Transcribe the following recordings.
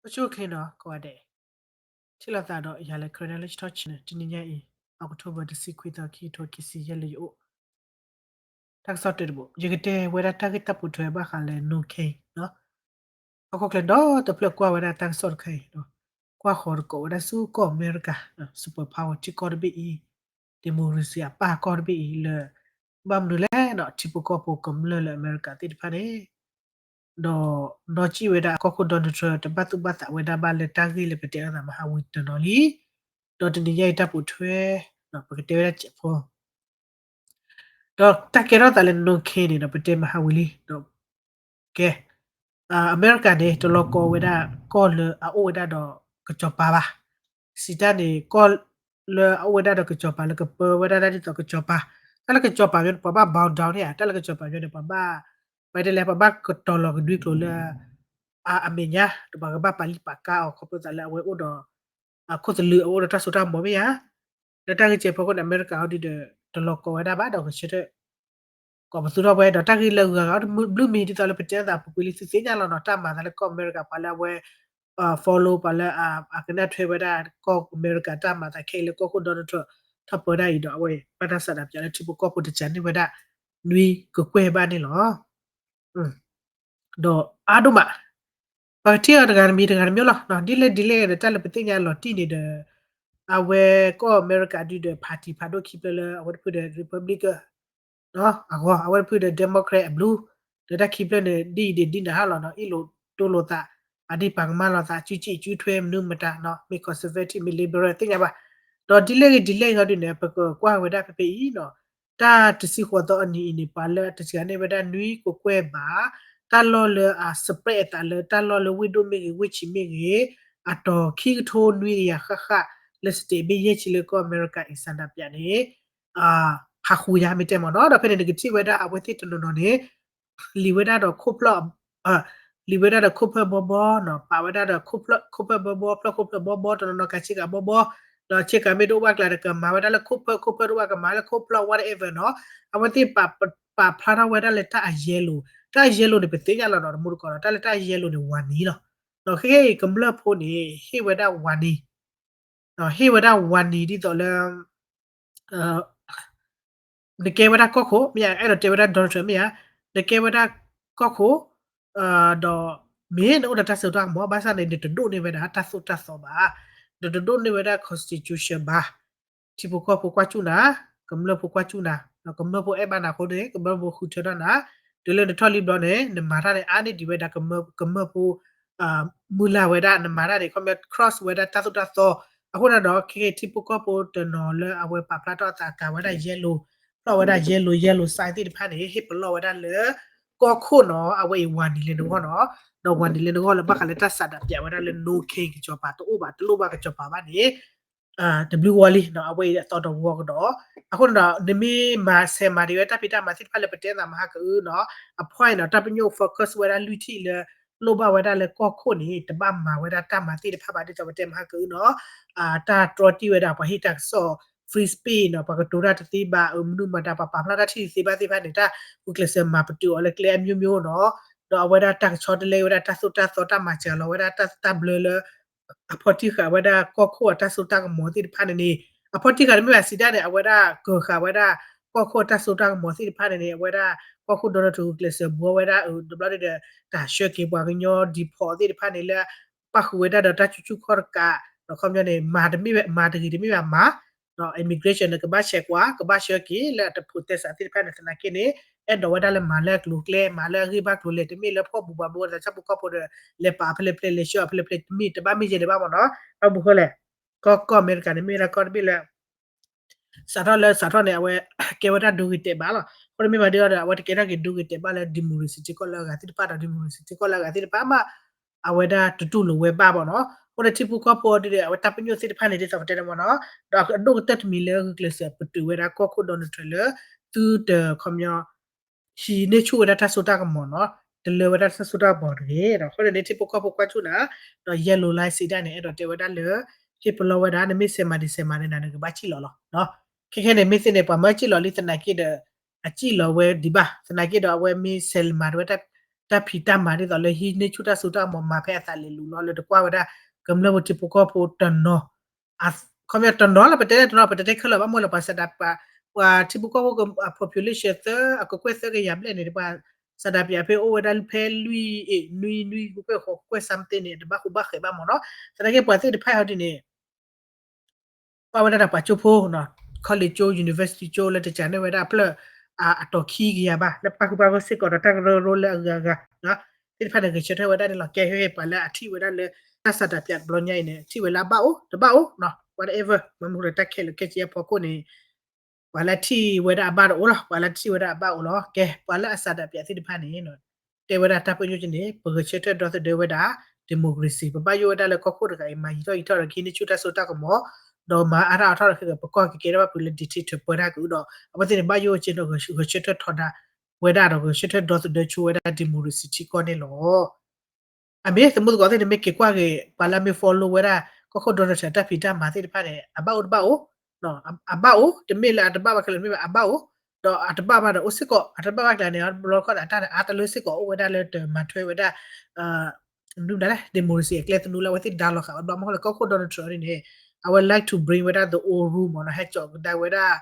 အိၣ်ဆူၣ်အိၣ်ချ့နီၤ ကိးဂၤဒဲး, ထံၣ်လိာ်သးဒီးယၤလၢ Karen လၢ Channel တနံၤညါအံၤ October တဆံခွံသီ ခံကထိခံဆံယဲၢ်လၢယအိၣ် တၢ်ကစီၣ်တဲတဘိ ယကတဲဝဲဒၣ်တၢ်ဂ့ၢ်တၢ်ပိာ်ထွဲဘၣ်ဃးလၢ North Korea နီၤ. ဟီၣ်ခိၣ်ချၢဒီတဖျၢၣ်ကွၢ်ဝဲဒၣ်တၢ်ကစီၣ်တခါအံၤနီၤ, ကွၢ်ဃီၤတကိးဝဲဒၣ်ဆူကီၢ်အမဲရကၤ super power ထံကီၢ်တဘ့ၣ်အံၤ, democracy အပၢ်ကီၢ်တဘ့ၣ်အံၤလၢ ဘၣ်မနုၤလဲၣ်နီၤ ထံဖိကီၢ်ဖိကမျၢၢ်လၢအမဲရကၤသ့ၣ်တဖၣ်န့ၣ် ဒီးနီၢ်ကံၣ်ဝဲဒၣ်ကီၢ်ခိၣ် Donald Trump တဘၣ်သူၣ်ဘၣ်သးဝဲဒၣ်ဘၣ်လၢတၢ်ဂ့ၢ်လၢပတဲအသးမဟါဝံၤတနီၤလံ, ဒီးတနံၤညါအံၤတၢ်ပိာ်ထွဲ ပကတဲဝဲဒၣ်စဲးဖိ ဒီးတၢ်ကဲထီၣ်သးလၢ North Korea န့ၣ်ဒီး ပတဲမဟါဝံၤလံ, ကဲ အမဲရကၤန့ၣ် တလီၤကီဝဲဒၣ် ကီၢ်လၢအအိၣ်ဝဲဒၣ်ဒီးကစီၤပၤဘၣ်. စံးတၢ်န့ၣ် ကီၢ်လၢအအိၣ်ဝဲဒၣ်ဒီးကစီၤပၤလၢကပၢဝဲဒၣ်တၢ်ဒ်သိးကစီၤပၤ, တၢ်လၢကစီၤပၤမ့ၢ်ပှၤဘၣ် bow down န့ၣ်ဧါ, တၢ်လၢကစီၤပၤမ့ၢ်န့ၣ် ပှၤဘၣ် ပတဲလဲၣ် ပှၤဘၣ်ကတီၤလီၤကဒွံကျိာ်လၢ အမဲာ်ညါ ဒီးပှၤကဘၣ်ပာ်လံပာ်ကါအီၤ ခီဖျိသးလၢအဝဲအိၣ်ဒီး အခိၣ်သလုးအအိၣ်ဒီးတၢ်စိတၢ်ကမီၤမ့ၢ်ဧါ. လၢတၢ်ဂ့ၢ်စဲးဖိအဃိန့ၣ် အမဲရကၤအီၤဒုးဒီး တလီၤကီဝဲဒၣ်ဘၣ်ဒီးကဆၢထၢၣ် ကိးပသူထီၣ်ဝဲဒီးတၢ်ဂ့ၢ်လၢအဂၤဂၤအီၤတဘျုးမံၤဒ်သိးလၢပတဲအသးပူၤကွံာ်လံ သုသ့ၣ်ညါလီၤနီၤ တၢ်မၤသးလၢကီၢ်အမဲရကၤ ပှၤလၢအဝဲ follow ပှၤလၢအကနၣ်ထွဲဝဲဒၣ်ကီၢ်အမဲရကၤတၢ်မၤသးခဲအံၤလၢကီၢ်ခိၣ် Donald Trump ထီၣ်ပၢဒၣ်အံၤဒီး အဝဲဘၣ်တၢ်ဆန္ဒပြလၢထံဖိကီၢ်ဖိတစှၤန့ၢ်ဝဲဒၣ် နွံကကွဲၢ်ဘၣ်န့ၣ်လီၤ. ဒီးအါဒိၣ်မး ပကထံၣ်အီၤတဂၤတမံၤတဂၤတမံၤလီၤ. ဒ်လဲၣ်ဒ်လဲၣ်ဒီး တၢ်လၢပသ့ၣ်ညါလီၤတံၢ်န့ၣ်ဒီး အဝဲကီၢ်အမဲရကၤဒုးဒီး party ဖးဒိၣ်ခံဖျၢၣ်လၢအဝဲတဖုဒီး Republican အဂီၢ် အဝဲတဖုဒီး Democrat အ blue ဒီးတၢ်ခံဖျၢၣ်န့ၣ် ဒ်အံၤဒ်ဒ်နၤဟါလီၤနီၤ အ့ၣ်လိာ်တိလိာ်သး အဒ်ပာ်ကမၣ်လိာ်သး စုစ့ၣ်စုထွဲမနုၤမတၤနီၤ မ့ၢ် conservative မ့ၢ် liberal သ့ၣ်ညါဘၣ်. ဒီးဒ်လဲၣ်ဂ့ၤဒ်လဲၣ်ဂ့ၤဒီးန့ၣ် ပကကွၢ်ဝဲဒၣ်ဖဲဖဲအံၤနီၤ တၢ်တဆံဃိးသီအနံၤအံၤန့ၣ် ပှၤလၢတစှၤန့ၢ်ဝဲဒၣ်နွံကကွဲၢ်ဘၣ် တၢ်လီၢ်လၢအ spread အသးလၢတၢ်လီၢ်လၢဝ့ၢ်ဒိၣ်မ့ၢ်ဂ့ၤ ဝ့ၢ်ဆံးမ့ၢ်ဂ့ၤ အတီၤခံကထိနွံကယၤဃၣ်ဃၣ် လၢ state ဘ့ၣ်ယဲၢ်ဆံလၢကီၢ်အမဲရကၤအံၤ ဆန္ဒပြ န့ၣ် ဟးဃုညါမ့ၢ်တဲမ့ၢ်နီၤ ဒီးဖဲန့ၣ် နကထံၣ်ဝဲဒၣ်အဝဲသ့ၣ်တနီၤနီၤန့ၣ် လံာ်ဝဲဒၣ်ဒီးခိၣ်ဖျီၣ် လံာ်ဝဲဒၣ်ဒီးခိၣ်ဖၢၣ်ဘီဘီနီၤ ပာ်ဝဲဒၣ်ဒီးခိၣ်ဖၢၣ်ဘီဘီ ဖျီၣ်ခိၣ်ဖၢၣ်ဘီဘီ တနီၤနီၤကၤဆ့ကၤဘီဘီ ဒီးဆ့ကၤမ့ၢ်တအိၣ်ဘၣ်ကျါဒီး ကမၤဝဲဒၣ်လၢခိၣ်ဖၢၣ် ခိၣ်ဖၢၣ်တအိၣ်ဘၣ် ကမၤလၢခိၣ်ဖျီၣ် whatever နီၤ အဝဲသ့ၣ်ပာ်ဖျါထီၣ်ဝဲဒၣ်လၢတၢ်အ yellow တၢ်အ yellow န့ၣ် ပသ့ၣ်ညါလီၤနီၤ တမူတကိးဒီး တၢ်လၢတၢ်အ yellow န့ၣ် ဝၤနံၤလီၤ. ဒီးခဲအံၤကမျၢၢ်ဖိန့ၣ် ဟ့ၣ်ဝဲဒၣ်ဝၤနံၤ ဟ့ၣ်ဝဲဒၣ်ဝၤနံၤဒ်သိးလၢ နကဲဝဲဒၣ်ကီၢ်ခိၣ် မ့ၢ်ဧါ အဲၣ်ဒိးတဲဝဲဒၣ် Donald Trump မ့ၢ်ဧါ နကဲဝဲဒၣ်ကီၢ်ခိၣ် ဒီးမ့ၢ်နအိၣ်ဒီးတၢ်စိတၢ်ကမီၤ ဘၣ်ဆၣ်န့ၣ် နတဒိၣ်န့ၢ်ဝဲဒၣ်တၢ်သိၣ်တၢ်သီဘၣ် နတဒိၣ်န့ၢ်ဝဲဒၣ် constitution ဘၣ် ထံဖိကီၢ်ဖိကွၢ်စူၣ်နၤ ကမျၢၢ်ဖိကွၢ်စူၣ်နၤ ကမျၢၢ်ဖိအဲၣ်ဘၣ်နၤအဃိန့ၣ် ကမျၢၢ်ဖိဃုထၢထီၣ်နၤ တုၤလၢနထီၣ်လံဘျီန့ၣ် နမၤတၢ်န့ၣ် အါန့ၢ်ဒံးဝဲဒၣ် ကမျၢၢ်ဖိ မုၢ်လၢ်ဝဲဒၣ် နမၤတၢ်န့ၣ် ခီပညီ cross ဝဲဒၣ်တၢ်သိၣ်တၢ်သီ အဃိန့ၣ်ဒီး ခဲကဲထံဖိကီၢ်ဖိတနီၤလၢအဝဲပာ်ဖျါထီၣ်အသးကၤဝဲဒၣ် yellow ဖျီၣ်ဝဲဒၣ် yellow yellow sign သ့ၣ်တဖၣ်န့ၣ် ဟ့ၣ်ပလီၢ်ဝဲဒၣ်လၢ ကီၢ်ခိၣ်နီၤ အဝဲအံၤဝၤနံၤလၢနဂီၢ်နီၤ ဒီးဝၤနံၤလၢနဂီၢ်လၢဘၣ်ဃးလၢတၢ်ဆန္ဒပြဝဲဒၣ်လၢ no king ကစီၤပၤတအိၣ်ဘၣ် တလိၣ်ဘၣ်ကစီၤပၤဘၣ်န့ၣ် တဘျုးဂီၤလံနီၤ အဝဲအံၤအသီတဝီကဒီး အဃိန့ၣ်ဒီး နမ့ၢ်မၤဆဲးမၤဒံးဝဲတၢ်ဖံးတၢ်မၤသ့ၣ်တဖၣ်လၢပတဲသးမဟါကအုနီၤ အ point နီၤ တၢ်ပညိၣ် focus ဝဲဒၣ်လွံၢ်ထံၣ်လၢ လိၣ်ဘၣ်ဝဲဒၣ်လၢကီၢ်ခိၣ်န့ၣ် တဘၣ်မၤဝဲဒၣ်တၢ်မၤသ့ၣ်တဖၣ်ဘၣ် ဒ်သိးပတဲမဟါကအုနီၤ တၢ်တြီတံၢ်ဝဲဒၣ်ပှၤဟ့ၣ်တၢ်ကစီၣ် free speech နီၤ ပှၤကတိၤတၢ်တသ့ဘၣ် အမနုၤမတၤ ပှၤပာ်ဖျါတၢ်ထံၣ်တသ့ဘၣ်သ့ၣ်တဖၣ်န့ၣ် တၢ်ဂုာ်ကျဲးစၢးမၤပတုာ်အီၤလၢကျဲအမျိုးမျိုးနီၤ ဒီးအဝဲဒၣ်တၢ်ကဆီတလဲဝဲဒၣ်တၢ်သိၣ်တၢ်သီတၢ်မၤစှၤလီၤဝဲဒၣ်တၢ်ဘျၢလၢ အဖီၣ်တံၢ်ဃာ်ဝဲဒၣ်ကီၢ်ခိၣ်အတၢ်စိတၢ်ကမီၤသ့ၣ်တဖၣ်န့ၣ်န့ၣ် အဖီၣ်တံၢ်ဃာ်တမ့ၢ်ဘၣ်စံးတၢ်န့ၣ် အဝဲဒၣ်ကၢၤဃာ်ဝဲဒၣ် ကီၢ်ခိၣ်အတၢ်စိတၢ်ကမီၤသ့ၣ်တဖၣ်န့ၣ်န့ၣ် အဝဲဒၣ်ကီၢ်ခိၣ် Donald Trump ဂုာ်ကျဲးစၢးဘှီဝဲဒၣ် တဘျီန့ၣ်ဒီး တၢ်ဆှၢက့ၤပှၤကညီ deport သ့ၣ်တဖၣ်န့ၣ်လၢ ပၣ်ဃုာ်ဝဲဒၣ်ဒီးတၢ်ကူၣ်ကူၣ်ခီၣ်တကး ဒီးခီပညီန့ၣ် မၤတမ့ၢ်ဝဲ မၤတဂ့ၤတမ့ၢ်ဘၣ်မၤ ဒီး immigration န့ၣ် ကဘၣ်ဆဲးကွၢ် ကဘၣ်ဆှၢက့ၤလၢအတ protest သ့ၣ်တဖၣ်န့ၣ် သနာ်က့န့ၣ် အဲၣ်ဒိးဝဲဒၣ်လၢမၤလၢအကျိၤအကျဲ မၤလၢအဂ့ၢ်ဘၣ်ကျိၤလဲၣ် တမ့ၢ်လၢဖီၣ်ဘူးဘၣ်ဘူးဝဲဒၣ်ဆၣ်ဖိကီၢ်ဖိဒီး လဲၤပာ်အဖဲလဲၣ်ဖဲလဲၣ် လဲၤဆှၢအဖဲလဲၣ်ဖဲလဲၣ် တမ့ၢ်တဘၣ်မ့ၢ်ယဲၢ်န့ၣ်ဘၣ်မ့ၢ်နီၤ ဘၣ်မနုၤဃိလဲၣ် ကီၢ် ကီၢ်အမဲရကၤန့ၣ် မ့ၢ်ဝဲဒၣ်ကီၢ်တဘ့ၣ်လၢ စးထီၣ်လၢစးထီၣ်န့ၣ် အဝဲ ကဲဝဲဒၣ်ဒိဂ့ၤတဲာ်ဘၣ်လီၤ. အဃိန့ၣ်မ့ၢ်မၤဒ်အံၤဒီး အဝဲတကဲထီၣ်က့ၤဒိဂ့ၤတဲာ်ဘၣ်လၢ democracy ထံကီၢ်လၢအဂၤသ့ၣ်တဖၣ်ဒီး democracy ထံကီၢ်လၢအဂၤသ့ၣ်တဖၣ်မး အဝဲဒၣ်တတူၢ်လိာ်ဝဲဘၣ်မ့ၢ်နီၤ. အဃိန့ၣ်ထံဖိကီၢ်ဖိဒ်ဒီး အဝဲတၢ်ပညိၣ်သ့ၣ်တဖၣ်န့ၣ် ဒ်သိးပတဲန့ၣ်မ့ၢ်နီၤ ဒီးအဒိၣ်ကတၢၢ်တမံၤလၢဂုာ်ကျဲးစၢးပတုာ်ဝဲဒၣ်ကီၢ်ခိၣ် Donald Trump လၢ သုတခီပညီ ဟံးန့ၢ်ဆူၣ်ဝဲဒၣ်တၢ်စိတၢ်ကမီၤနီၤ တလၢဝဲဒၣ်တၢ်စိတၢ်ကမီၤတဂ့ၤဒီး အဃိန့ၣ်န့ၣ် ထံဖိကီၢ်ဖိကွၢ်စူၣ်နၤ ဒီး yellow line စံးတၢ်န့ၣ် အဲၣ်ဒိးတဲဝဲဒၣ်လၢ ဟ့ၣ်ပလီၢ်ဝဲဒၣ် နမ့ၢ်ဆဲးမၤဒံးဆဲးမၤဒံးနၤ နကဘၣ်စံၣ်လီၤလီၤ. ခဲခဲန့ၣ် မ့ၢ်သ့ၣ်န့ၣ် ပှၤမၢစံၣ်လီၤလံသနာ်က့ဒီး အစံၣ်လီၤဝဲဒံးဘၣ် သနာ်က့ဒီး အဝဲမ့ၢ်ဆဲးမၤဒံးဝဲတၢ် တၢ်ဖံးတၢ်မၤဒ်သိးလၢဟံးန့ၢ်ဆူၣ်တၢ်စိတၢ်ကမီၤမၤဖဲအသးလီၤလီၤလၢတကွၢ်ဝဲဒၣ် ကမျၢၢ်ဖိထံဖိကီၢ်ဖိတနီၤ ခီပညီတနီၤလီၤ ပတဲတနီၤ ပတဲတခဲလၢာ်ဘၣ်မ့ၢ်လၢပှၤစးဒး ပှၤထံဖိကီၢ်ဖိ population သၢ အကကွဲၢ်သၢကယၤဘျဲၣ်န့ၣ် ပှၤစးဒးပၠးဖဲအိၣ်ဝဲဒၣ်ဖဲလွံၢ်အ့ၣ် နွံ နွံကကွဲၢ်ဃိးကကွဲၢ် something န့ၣ် တဘၣ်ဃူဘၣ်ဃဲးဘၣ်မ့ၢ်နီၤ သနာ်က့ပှၤသ့ၣ်တဖၣ်အံၤဒ်န့ၣ် ပာ်ဝဲဒၣ်ဒီးပှၤကၠိဖိနီၤ college ကၠိ university ကၠိလၢတစးန့ၢ်ဝဲဒၣ်အဖျၢၣ် အတီၤခံကယၤဘၣ် လၢပာ်ဃုာ်ပာ်ဂီၢ်စ့ၢ်ကီးဒီးတၢ်ကရၢကရိလၢအဂၤဂၤ သ့ၣ်တဖၣ်န့ၣ် ဂဲၤဆၢထၢၣ်ဝဲဒၣ်န့ၣ်လီၤ. ကဲဟဲပှၤလၢအထံၣ်ဝဲဒၣ်လၢ တၢ်စးဒးပၠးတဘျီညါအံၤန့ၣ် ထံၣ်ဝဲလၢအဘၣ်အိၣ် တဘၣ်အိၣ်နီၤ whatever မ့မ့ၢ်လၢတၢ်ခဲလၢာ်ခဲဆ့အဖီခိၣ်န့ၣ် ပှၤလၢထံၣ်ဝဲဒၣ်အဘၣ်တအိၣ်လီၤ ပှၤလၢထံၣ်ဝဲဒၣ်အဘၣ်အိၣ်လီၤ. ကဲ ပှၤလၢအစးဒးပၠးသ့ၣ်တဖၣ်န့ၣ် တဲဝဲဒၣ်တၢ်ပညိၣ်ကန့ၣ် ပဂဲၤဆၢထၢၣ်ဒီသဒၢဝဲဒၣ် democracy ပဘၣ်ယိၣ်ဝဲဒၣ်လၢကီၢ်ခိၣ်တဂၤအံၤ မၤယံာ်ထီၣ်ယံာ်ထီၣ်ဒီးကဟံးန့ၢ်ဆူၣ်တၢ်စိတၢ်ကမီၤ ဒီးမၤအါထီၣ်အါထီၣ်ဒီးခဲကပကီၢ်ကကဲထီၣ်ဘၣ်ဖုးလၢ dictator ပၢတၢ်ကအုဒီး အဝဲသ့ၣ်န့ၣ် ဘၣ်ယိၣ်ဝဲက့ၤဒီးဂဲၤဆၢထၢၣ်ထီဒါဝဲဒၣ်ဒီးဂဲၤဆၢထၢၣ်ဒီသဒၢဆိဝဲဒၣ် democracy ထံကီၢ်န့ၣ်လီၤ. အမ့ၢ်သမူသကိးသ့ၣ်န့ၣ်မ့ၢ်က့ၤကွၢ်က့ၤ ပှၤလၢမ့ၢ် follow ဝဲဒၣ် ကီၢ်ခိၣ် Donald Trump တၢ်ဖံးတၢ်မၤသ့ၣ်တဖၣ်န့ၣ် အဘၣ်အိၣ်တဘၣ်အိၣ် အဘၣ်အိၣ် တမ့ၢ်လၢအတဘၣ်ဘၣ်ခဲလၢာ် မ့ၢ်ဘၣ်အဘၣ်အိၣ် ဒီးအတဘၣ်ဘၣ်ဒီးအိၣ်စ့ၢ်ကီး အတဘၣ်ဘၣ်ကျါန့ၣ် ဘျီတခီၣ်န့ၣ် အတၢ်န့ၣ်အါတလၢစ့ၢ်ကီးအိၣ်ဝဲဒၣ်လၢတမၤထွဲဝဲဒၣ် မနုၤလဲၣ် democracy အကျဲသနူလၢအဝဲသ့ၣ်ဒါလီၤဃာ်ဝဲဘျီမ့ၢ်လၢကီၢ်ခိၣ် Donald Trump န့ၣ် အဝဲ like to bring ဝဲဒၣ် the old rule မ့ၢ်နီၤ ဟဲကၠီးကဒါဝဲဒၣ်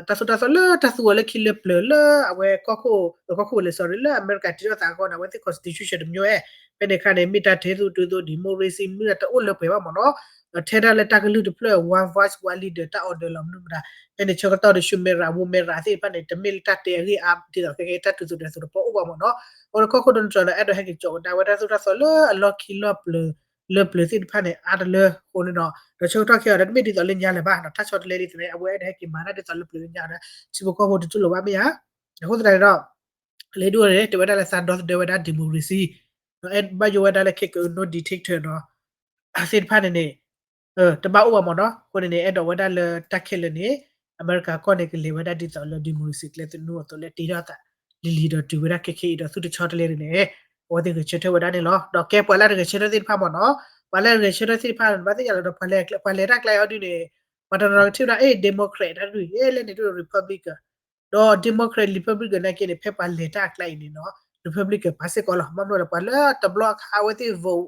တၢ်သိၣ်တၢ်သီလၢတၢ်သူအီၤလၢခံလၢပျၢၤလၢအဝဲကီၢ်ခိၣ် ကီၢ်ခိၣ်ဝဲလဲၣ် sorry လၢအမဲရကၤတ့ထီၣ်သးအဂီၢ်န့ၣ် အဝဲသ့ၣ် constitution တမျိုးဧါ ဖဲန့ၣ်အခါန့ၣ် မ့ၢ်တၢ်ထဲသိးတုၤသိး democracy မ့ၢ်တၢ်တအိၣ်လၢပှဲၤဘၣ်မ့ၢ်နီၤ ထဲဒၣ်လၢတၢ်ကလုၢ်တဖျၢၣ် one voice one leader တၢ် order လီၤမနုၤမတၤ ဖဲန့ၣ်ဆၢကတီၢ်ဒီး ဆူမဲရၤ ဝူမဲရၤ သ့ၣ်တဖၣ်န့ၣ် တမ့ၢ်လၢတၢ်တဲအဂ့ၢ်အါဒ်သိးခဲကဲတၢ်တုၤသိးဒီးသိးတပီၢ်အိၣ်ဘၣ်မ့ၢ်နီၤ အဃိဒီးကီၢ်ခိၣ် Donald Trump န့ၣ် အဲၣ်ဒိးဟဲက့ၤကၠီးကဒါဝဲတၢ်သိၣ်တၢ်သီလၢအလီၢ်ခံလီၢ်ပျၢၤ လၢပျၢၤသ့ၣ်တဖၣ်န့ၣ် အါတလၢအဃိန့ၣ်ဒီး ဒီးဆၢကတီၢ်ခဲအံၤဒီး တမ့ၢ်ဒ်သိးလၢညါလၢၤဘၣ်နီၤ တၢ်ဆီတလဲဒ်သိးန့ၣ် အဝဲအဲၣ်ဒိးဟဲက့ၤမၤတၢ်ဒ်သိးလၢပျၢၤလၢညါဒီး ထံဖိကီၢ်ဖိတတူၢ်လိာ်ဘၣ်မ့ၢ်ဧါ အဃိသတးန့ၣ်ဒီး လၢဒ်န့ၣ် တဲဝဲဒၣ်လၢသးဒီသဒၢဝဲဒၣ် democracy ဒီးအဲၣ်ဘၣ်ယိၣ်ဝဲဒၣ်လၢခဲကနူ dictator နီၤ သ့ၣ်တဖၣ်န့ၣ်န့ၣ် တဘၣ်အိၣ်ဘၣ်မ့ၢ်နီၤ အဃိန့ၣ်န့ၣ် အဲၣ်ဒိးဝဲဒၣ်လၢတၢ်ခဲလၢာ်န့ၣ် အမဲရကၤကီၢ်န့ၣ် ကလဲၤဝဲဒၣ်ဒ်သိးလၢ democracy ကျဲသနူအသိးလၢတ့ထီၣ်သးလံၤလံၤဒီးတုၤဝဲဒၣ်ခဲခဲအံၤဒီး သူၣ်တဆီတလဲန့ၣ် အဝဲသ့ၣ်ဂဲၤဆၢထၢၣ်ဝဲဒၣ်န့ၣ်လီၤ. ဒီးကဲပှၤလၢတဂဲၤဆၢထၢၣ်သ့ၣ်တဖၣ်မ့ၢ်နီၤ ပှၤလၢတဂဲၤဆၢထၢၣ်သ့ၣ်တဖၣ်န့ၣ် ဘၣ်သ့ၣ်ညါလီၤဒီး ပှၤလဲၤတၢ်ကျါအံၤအီၤဒ်န့ၣ် ပှၤတနီၤကထံၣ်ဝဲဒၣ် အ့ၣ် democrat တၢ်ဒ်အံၤ အ့ၣ် လၢန့ၣ်ဒ် republican ဒီး democrat republican နာ်က့န့ၣ် ဖဲပှၤလဲၤတၢ်အကျါအံၤန့ၣ်နီၤ republican ပာ်စ့ၢ်ကီးလီၤ ဘၣ်မနုၤဒီး ပှၤလၢတဘျီအခါအဝဲသ့ၣ် vote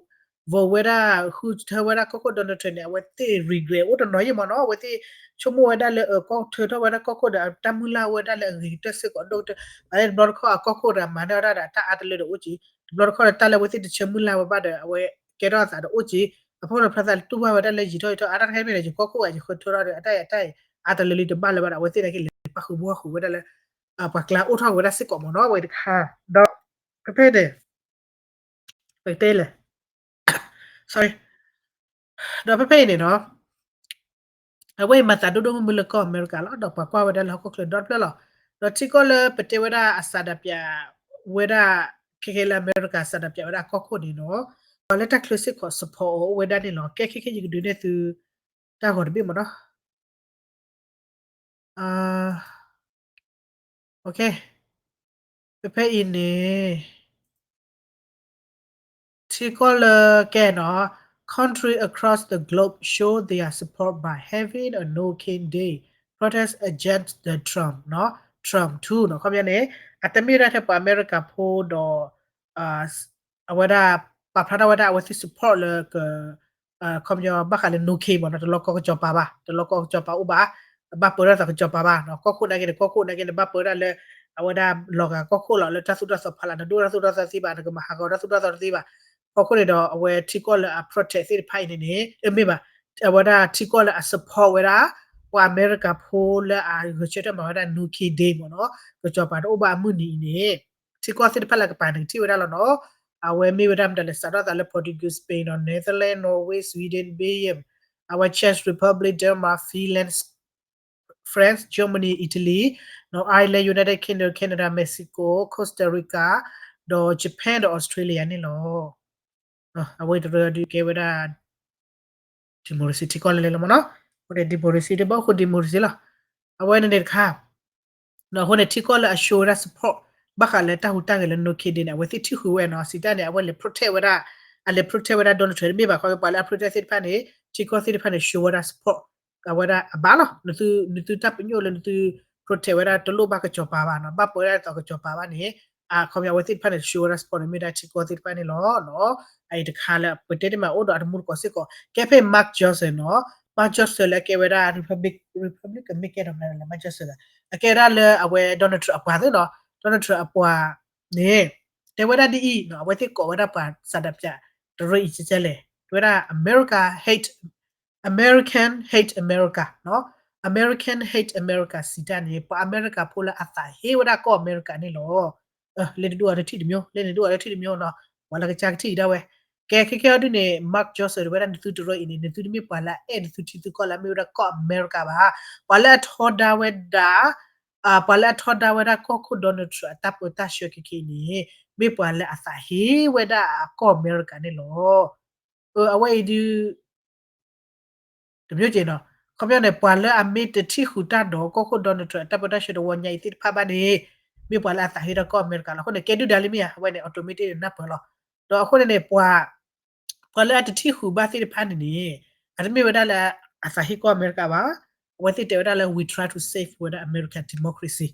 ဝဲဒၣ် ဃုထၢဝဲဒၣ်ကီၢ်ခိၣ် Donald Trump န့ၣ် အဝဲသ့ၣ် regret အိၣ်တနီၤယံၣ်မ့ၢ်နီၤ အဝဲသ့ၣ်ဆိကမိၣ်ဝဲဒၣ်လၢ ကီၢ်ထၢထီၣ်ဝဲဒၣ်ကီၢ်ခိၣ်ဒီး တၢ်မုၢ်လၢ်ဝဲဒၣ်လၢအဂ့ၤကတၢၢ်စ့ၢ်ကီးဒိၣ်ကတၢၢ် ဘၣ်သ့ၣ်တဘျီတခီၣ်အကီၢ်ခိၣ်ဒီးမၤန့ၢ်ဝဲဒၣ်ဒီးတၢ်အါတလၢဒီးအိၣ်က့ၤ တဘျီတခီၣ်ဒီးတၢ်လၢအဝဲသ့ၣ်တဆၢမုၢ်လၢ်ဝဲဘၣ်ဒီး အဝဲကဲထီၣ်အသးဒီးအိၣ်က့ၤ အဖီခိၣ်ဒီးဖျါသးတူၢ်ဘၣ်ဝဲဒၣ်လၢယံာ်ထီၣ်ယံာ်ထီၣ် အါတၢ်တခါမ့ၢ်ဒီး ယကီၢ်ခိၣ်အယဃၢၤထၢထီၣ်ဒီး အတၢ်အံၤအါတလၢလံတဘၣ်လၢၤဘၣ်ဒီး အဝဲသ့ၣ်နာ်က့လဲၤပာ်ဃုာ်ဘှီဃုာ်ဝဲဒၣ်လၢ ပှၤကျါအိၣ်ထီၣ်က့ၤဝဲဒၣ်စ့ၢ်ကီးမ့ၢ်နီၤ အဝဲတခါ ဒီး ဖဲဖဲန့ၣ် ပကတဲလဲၣ် sorry ဒီးဖဲဖဲအံၤန့ၣ်နီၤ အဝဲအံၤမၤသးဒိၣ်ဒိၣ်မုၢ်မုၢ်လၢကီၢ်အမဲရကၤလီၤ ဒီးပှၤကွၢ်ဝဲဒၣ်လၢဟီၣ်ခိၣ်ချၢဒီတဖျၢၣ်လီၤ. ဒီးထံကီၢ်လၢပတဲဝဲဒၣ်အစးဒးပၠးဝဲဒၣ် ခဲခဲလၢအမဲရကၤစးဒးပၠးဝဲဒၣ်ကီၢ်ခိၣ်န့ၣ်နီၤ ပှၤလၢတၢ်ချၢစ့ၢ်ကီး support အီၤအိၣ်ဝဲဒၣ်န့ၣ်လီၤ. ကဲခဲခဲယကဒုးနဲၣ်သု တၢ်ဂီၤတဘ့ၣ်မ့ၢ်နီၤ ဖဲဖဲအံၤန့ၣ် ထံကီၢ်လၢကဲနီၤ country across the globe show their support by having a no cane day protest against the Trump နီၤ Trump two နီၤ ခီပညီန့ၣ် အတမ့ၢ်ဒၣ်ထဲပှၤအမဲရကၤဖိဒီး အဝဲဒၣ် ပာ်ဖျါထီၣ်ဝဲဒၣ်အဝဲသ့ၣ် support လၢက ခီပညီဘၣ်ဃးလၢ no cane မ့ၢ်နီၤ တလီၤကီကစီၤပၤဘၣ် တလီၤကီကစီၤပၤအိၣ်ဘၣ် ဘၣ်ပၢတၢ်သးကစီၤပၤဘၣ်နီၤ ကီၢ်ခိၣ်နာ်က့န့ၣ် ကီၢ်ခိၣ်နာ်က့န့ၣ် ဘၣ်ပၢဒၣ်လၢ အဝဲဒၣ်လီၤဂာ်ကီၢ်ခိၣ်လီၤ လၢတၢ်သိၣ်တၢ်သီဖီလာ် နဒိၣ်တၢ်သိၣ်တၢ်သီသ့ဘၣ် နကမၤဟးဂီၤတၢ်သိၣ်တၢ်သီတသ့ဘၣ် ကီၢ်ခိၣ်န့ၣ်ဒီး အဝဲထံကီၢ်လၢအ protect သ့ၣ်တဖၣ်အံၤန့ၣ်န့ၣ် မ့ၢ်ဘၣ် အဝဲဒၣ်ထံကီၢ်လၢအ support ဝဲဒၣ် ပှၤအမဲရကၤဖိလၢအဂဲၤဆၢထၢၣ်မၤဝဲဒၣ် no cane day မ့ၢ်နီၤ ကစီၤပၤတအိၣ်ဘၣ်အမုၢ်နံၤအံၤန့ၣ် ထံကီၢ်သ့ၣ်တဖၣ်လၢကပၤန့ၣ် ကထံၣ်ဝဲဒၣ်လီၤနီၤ အဝဲမ့ၢ်ဝဲဒၣ်မတၤလဲၣ် စးထီၣ်သးလၢ Portugal, Spain နီၤ Netherlands, Norway, Sweden, Belgium, အဝဲ Czech Republic, Denmark, Finland, France, Germany, Italy, နီၤ Ireland, United Kingdom, Canada, Mexico, Costa Rica, ဒီး Japan ဒီး Australia န့ၣ်လီၤ အဝဲတရၢဒုးကဲဝဲဒၣ် democracy ထံကီၢ်လၢလဲၤလီၤမ့ၢ်နီၤ အဃိန့ၣ် democracy တဘၣ်ဃိ democracy လီၤ အဝဲန့ၣ်န့ၣ်တခါ အဃိန့ၣ် ထံကီၢ်လၢအ show ဝဲဒၣ် support ဘၣ်ဃးလၢတၢ်ဟူးတၢ်ဂဲၤလၢ no cane day န့ၣ် အဝဲသ့ၣ်ထံၣ်ဃုာ်ဝဲနီၤ စံးတၢ်န့ၣ် အဝဲလဲၤ protect ဝဲဒၣ် အလဲၤ protect ဝဲဒၣ် Donald Trump တမ့ၢ်ဘၣ် ခီပညီပှၤလၢအ protect သ့ၣ်တဖၣ်န့ၣ် ထံကီၢ်သ့ၣ်တဖၣ်န့ၣ် show ဝဲဒၣ် support အဝဲဒၣ်အဘၣ်လီၤ နသုတၢ်ပညိၣ်လၢနသု protect ဝဲဒၣ်တလိၣ်ဘၣ်ကစီၤပၤဘၣ်နီၤ ဘၣ်ပၢဝဲဒၣ်ဒ်သိးကစီၤပၤဘၣ်န့ၣ် အခီပညီအဝဲသ့ၣ်တဖၣ်န့ၣ် ဆှၢဝဲဒၣ် support န့ၣ် မ့ၢ်ဝဲဒၣ်ထံကီၢ်သ့ၣ်တဖၣ်န့ၣ်လီၤ. အအံၤတခါလၢပတဲတမံၤအိၣ်ဒီးအတမူတကိးစ့ၢ်ကီး ကဲဖဲ Mark Johnson နီၤ, Mark Johnson လၢအကဲဝဲဒၣ် Republic, Republican မ့ၢ်ကဲဒီးမနုၤလဲၣ် Mark Johnson အကဲဝဲဒၣ်လၢအဝဲ Donald Trump အပှၤသ့နီၤ, Donald Trump အပှၤန့ၣ် တဲဝဲဒၣ်ဒ်အံၤနီၤ, အဝဲသ့ၣ်ကိးဝဲဒၣ်ပှၤဆန္ဒပြ တရၢအံၤကဲကဲလဲၣ်, တဲဝဲဒၣ် America hate, American hate America နီၤ, American hate America စံးတၢ်န့ၣ် ပှၤအမဲရကၤဖိလၢအသးဟ့ဝဲဒၣ်ကီၢ်အမဲရကၤန့ၣ်လီၤ. လဲၤနဒိၣ်အီၤတထံၣ်တမံၤ, လဲၤနဒိၣ်အီၤတထံၣ်တမံၤနီၤ, ပှၤလၢကစၢ်ကထံၣ်အံၤဒၣ်ဝဲ. ကဲခဲကဲအီၤဒ်န့ၣ် Mark Johnson တဲဝဲဒၣ် နသုတရၢအံၤန့ၣ် နသုတမ့ၢ်ပှၤလၢအအဲၣ်နသုထံသုကီၢ်လၢအမ့ၢ်ဝဲဒၣ်ကီၢ်အမဲရကၤဘၣ်. ပှၤလၢအထီဒါဝဲဒၣ် ပှၤလၢအထီဒါဝဲဒၣ်ကီၢ်ခိၣ် Donald Trump အတၢ်ပၢတၢ်ဆှၢခဲခဲအံၤန့ၣ် မ့ၢ်ပှၤလၢအသးဟ့ဝဲဒၣ်အကီၢ်အမဲရကၤန့ၣ်လီၤ. အဝဲအံၤဒုး တမ့ၢ်က့နီၤ, ခီပညီန့ၣ် ပှၤလၢအမ့ၢ်တထံၣ်ဃုာ်တၢ်ဒီးကီၢ်ခိၣ် Donald Trump အတၢ်ပၢတၢ်ဆှၢတဝီညါအံၤသ့ၣ်တဖၣ်ဘၣ်န့ၣ် မ့ၢ်ပှၤလၢအသးဟ့ဒီးကီၢ်အမဲရကၤလီၤ. အဃိန့ၣ် ကဲဒုၣ်ဒါလံမ့ၢ်ဧါ, အဝဲန့ၣ် automatic န့ၣ်နၢ်ပၢၢ်လီၤ. ဒီးအဃိန့ၣ်န့ၣ် ပှၤ ပှၤလၢအတထံၣ်ဃုာ်ဘၣ်သ့ၣ်တဖၣ်န့ၣ်န့ၣ် အတမ့ၢ်ဝဲဒၣ်လၢအသးဟ့ကီၢ်အမဲရကၤဘၣ်. အဝဲသ့ၣ်တဲဝဲဒၣ်လၢ we try to save ဝဲဒၣ် American democracy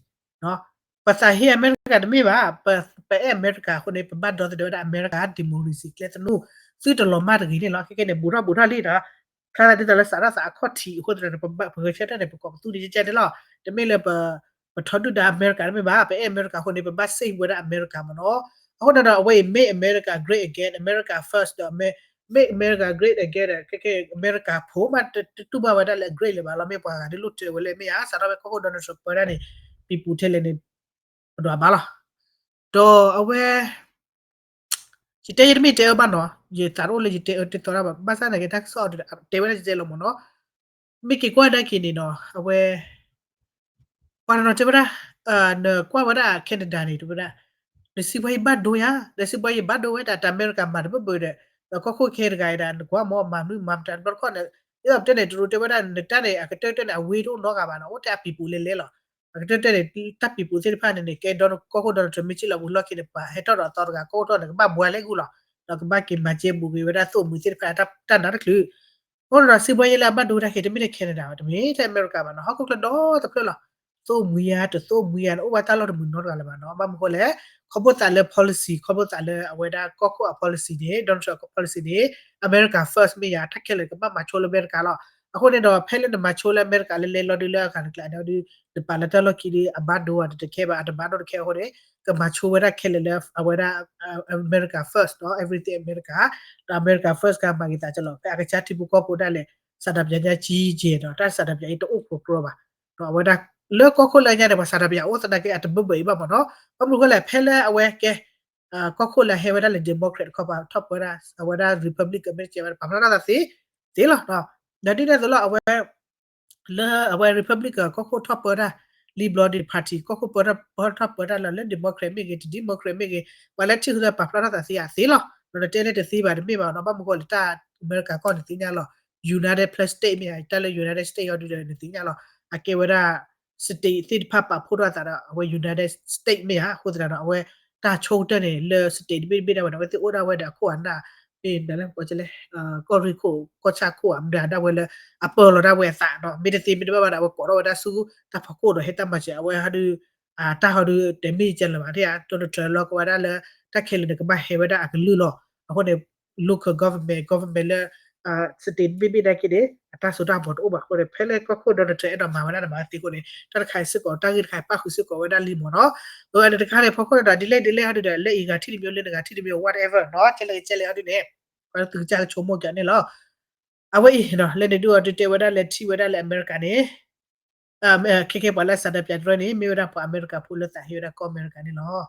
ပသးဟ့အမဲရကၤတမ့ၢ်ဘၣ်, ပအဲၣ်အမဲရကၤအဃိန့ၣ် ပဘၣ်ဒီသဒၢဝဲဒၣ်အမဲရကၤ democracy ကျဲသနူ သုတလီၤမၢ်တဂ့ၤန့ၣ်လီၤ. ခဲကဲန့ၣ် ဘူးထီၣ်ဘူးထီၣ်လံနီၤ, ဖျါသးဒ်သိးလၢစးထီၣ်သးအခီၣ်ထံးအဃိသတးန့ၣ် ပဂဲၤဆၢထၢၣ်န့ၣ် ပကိးပသူန့ၣ်ကဲကဲန့ၣ်လီၤ. တမ့ၢ်လၢ ပထီဒုၣ်ဒါအမဲရကၤတမ့ၢ်ဘၣ်, ပအဲၣ်အမဲရကၤအဃိန့ၣ် ပဘၣ် save ဝဲဒၣ်အမဲရကၤမ့ၢ်နီၤ. အဃိန့ၣ်ဒီး အဝဲအံၤ make America great again, America first ဒီး make America great again ခဲကဲ အမဲရကၤဖိမး တတူၢ်ဘၣ်ဝဲဒၣ်လၢအ great လၢၤဘၣ်လီၤ. မ့ၢ်ပှၤဂၤဒ်လိၣ်တဲဝဲလၢမ့ၢ်ဧါ, စးထီၣ်ဝဲကီၢ်ခိၣ် Donald Trump ပၢတၢ်န့ၣ် ပံၤပူၤထဲလဲၣ်န့ၣ် ပဒွးဘၣ်လီၤ. ဒီးအဝဲ ယတဲယတမ့ၢ်တဲအၢဘၣ်နီၤ, ယသးတအိၣ်လၢယတဲအၢတသီတၢ်ဘၣ်, ဘၣ်ဆၣ်သနာ်က့ တၢ်ကစီၣ်အီၤတဲဝဲဒၣ်ယတဲလီၤမ့ၢ်နီၤ. မ့ၢ်က့ၤကွၢ်ဒၣ်က့ၤန့ၣ်နီၤ, အဝဲ ပှၤတနီၤတဲဝဲဒၣ် နကွၢ်ဝဲဒၣ် Canada န့ၣ် တဲဝဲဒၣ် နစံးဘှါယံၤဘၣ်ဒိယၤ, နစံးဘှါယံၤဘၣ်ဒိဝဲဒၣ် တၢ်အမဲရကၤမၤတဘၢဘၢဒီး ဒီးကီၢ်ခိၣ်ခဲတဂၤအံၤဒၣ် နကွၢ်မ့ၢ်မၤမနုၤမၤမတၤတဘျီတခီၣ်န့ၣ်, ဒ်သိးပတဲန့ၣ် တရူးတဲဝဲဒၣ် နတၢ်န့ၣ် အကတၢၢ်တၢၢ်န့ၣ် အဝ့ၢ်တအိၣ်နီတဂၤဘၣ်နီၤ, အိၣ်ထဲအပံၤပူၤလဲၤလဲၤလီၤ. အကတၢၢ်တၢၢ်န့ၣ် တၢ်ပံၤပူၤသ့ၣ်တဖၣ်န့ၣ်န့ၣ် ကဲဒီးကီၢ်ခိၣ် Donald Trump မ့ၢ်စံၣ်လီၤဝံၤလီၢ်ခံန့ၣ် ပှၤဟဲထီၣ်ဒီးအသီတဂၤ ကီၢ်ခိၣ်ထီၣ်န့ၣ် ကဘၣ်ဘှါလဲၤဂုာ်လီၤ. ဒီးကဘၣ်က့ၤမၤကဲဘူးက့ၤဝဲဒၣ်သိၣ်မှံၤသ့ၣ်တဖၣ် တၢ်နးတချုး အဃိန့ၣ်ဒီး စံးဘှါယံၤလၢအဘၣ်ဒိဝဲဒၣ်က့ၤ တမ့ၢ်ထဲ Canada ဘၣ်, တမ့ၢ်ထဲအမဲရကၤဘၣ်နီၤ, ဟီၣ်ခိၣ်ချၢဒီတဖျၢၣ်လီၤ. သိၣ်မှံၤယၤ တသိၣ်မှံၤယၤန့ၣ် အိၣ်ဘၣ်တၢ်လီၢ်တမုာ်နီတဂၤလၢၤဘၣ်နီၤ. ဘၣ်မနုၤဃိလဲၣ်, ခီဖျိသးလၢ policy, ခီဖျိသးလၢအဝဲဒၣ်ကီၢ်ခိၣ်အ policy န့ၣ် Donald Trump အ policy န့ၣ် America first မ့ၢ်ယၤ, တၢ်ခဲလၢာ်ကဘၣ်မၤဆိလၢအမဲရကၤလီၤ. အဃိန့ၣ်ဒီး ဖဲလၢနမၤဆိလၢအမဲရကၤလၢလဲၤလီၤဒုးလၢအဂၤတကျါန့ၣ်ဒီး နပာ်လၢတၢ်လီၢ်ခံဒီး အဘၣ်ဒိအတခဲဘၣ်, အတဘၣ်ဒိတခဲအဃိန့ၣ် ကမၤဆိဝဲဒၣ်ခဲလၢာ်လၢအဝဲဒၣ် America first နီၤ, everything America, ဒီး America first ကမၤဂ့ၤသးကလီၤ. ဖဲအကစၢ်ထံဖိကီၢ်ဖိဒၣ်လဲာ် ဆန္ဒပြညါကံကဲဒီး တၢ်ဆန္ဒပြအံၤတအိၣ်ကြီကြီဘၣ်. အဝဲဒၣ် လၢကီၢ်ခိၣ်လၢညါန့ၣ် ပှၤဆန္ဒပြအိၣ်သနာ်က့ အတဘၢဘၢအံၤဘၣ်မ့ၢ်နီၤ. ဘၣ်မနုၤဃိလဲၣ်, ဖဲလၢအဝဲကဲ ကီၢ်ခိၣ်လၢဟဲဝဲဒၣ်လၢ Democrat တခီပၤ ထီၣ်ပၢဒၣ် အဝဲဒၣ် Republican မ့ၢ်တကဲဝဲဒၣ် ပာ်ဖျါထီၣ်သးသ့ သ့လီၤ. ဒီးဒ်န့ၣ်အသိးလီၤ အဝဲ လၢအဝဲ Republican ကီၢ်ခိၣ်ထီၣ်ပၢတၢ် လံဘျီဒံး party ကီၢ်ခိၣ်ပၢထီၣ်ပၢတၢ်လၢ လၢ Democrat မ့ၢ်ဂ့ၤ တ Democrat မ့ၢ်ဂ့ၤ ပှၤလၢထံၣ်ဃုာ်လၢပာ်ဖျါထီၣ်သးသ့ဧါသ့လီၤ. ဒီးနတဲလၢတသ့ဘၣ်တမ့ၢ်ဘၣ်နီၤ. ဘၣ်မနုၤဃိလဲၣ် တၢ်အမဲရကၤကီၢ်န့ၣ်သ့ၣ်ညါလီၤ. United plus state မ့ၢ်ဧါ, တၢ်လၢ United States အီၤဒုဒီးနသ့ၣ်ညါလီၤ. အကဲဝဲဒၣ် state သ့ၣ်တဖၣ်ပာ်ဖှိၣ်ထီၣ်အသးဒီး အဝဲ United States မ့ၢ်ဧါ. အဃိသတးဒီး အဝဲတၢ်ဆိကတၢၢ်န့ၣ် လၢ state တဘ့ၣ်တဘ့ၣ်ဒၣ်ဝဲန့ၣ် အဝဲသ့ၣ်အိၣ်ဒၣ်ဝဲဒီးအခိၣ်အနၢ် မ့ၢ်မနုၤလဲၣ် ပှၤကလဲၣ် ကီၢ်ရ့ၣ်ခိၣ် ကီၢ်ဆၣ်ခိၣ် အမနုၤဒၣ်ဝဲလၢ အပၢလီၤဒၣ်ဝဲအသးနီၤ. မ့တသ့မ့တဘၣ်ဘၣ်ဒီး အဝဲကိးထီၣ်ဝဲဒၣ်ဆူတၢ်ဖီခိၣ်ဒီးဟဲတၢ်မၤစၢၤ အဝဲဟီဒု တၢ်ဟီဒု တမ့ၢ်ကဲလၢၤဘၣ် တဲ Donald Trump လီၤကဝဲဒၣ်လၢ တၢ်ခဲလၢာ်န့ၣ် ကဘၣ်ဟဲဝဲဒၣ်အကလုၢ်လီၤ. အဃိန့ၣ် local government, government လၢ state တဘ့ၣ်ဘ့ၣ်နာ်က့န့ၣ် အတၢ်စိတၢ်ကမီၤတအိၣ်ဘၣ်အဃိန့ၣ် ဖဲလၢကီၢ်ခိၣ် Donald Trump အဲၣ်ဒိးမၤဝဲဒၣ်န့ၣ် မၤဝဲသ့အဃိန့ၣ် တၢ်တခါအံၤစ့ၢ်ကီး တၢ်ဂ့ၢ်တခါအံၤပၣ်ဃုာ်စ့ၢ်ကီးဝဲဒၣ်လံမ့ၢ်နီၤ. အဝဲန့ၣ်တခါန့ၣ် ဖီခိၣ်န့ၣ်ဒီး ဒ်လဲၣ်ဒ်လဲၣ်ဟီဒုဒီး လၢအံၤဂၤထံၣ်တမံၤ လၢနဂၤထံၣ်တမံၤ whatever နီၤ ကဲလၢကဲလၢဟီဒုန့ၣ် ပှၤသုကစၢ်ကဆိကမိၣ်ကန့ၣ်လီၤ. အဝဲအံၤနီၤ လၢနဒုးအီၤဒုးတဲဝဲဒၣ်လၢထံၣ်ဝဲဒၣ်လၢအမဲရကၤန့ၣ် ခဲကဲပှၤလၢအဆန္ဒပြတရၢန့ၣ် မ့ၢ်ဝဲဒၣ်ပှၤအမဲရကၤဖိလၢသးဟ့ဝဲဒၣ်ကီၢ်အမဲရကၤန့ၣ်လီၤ.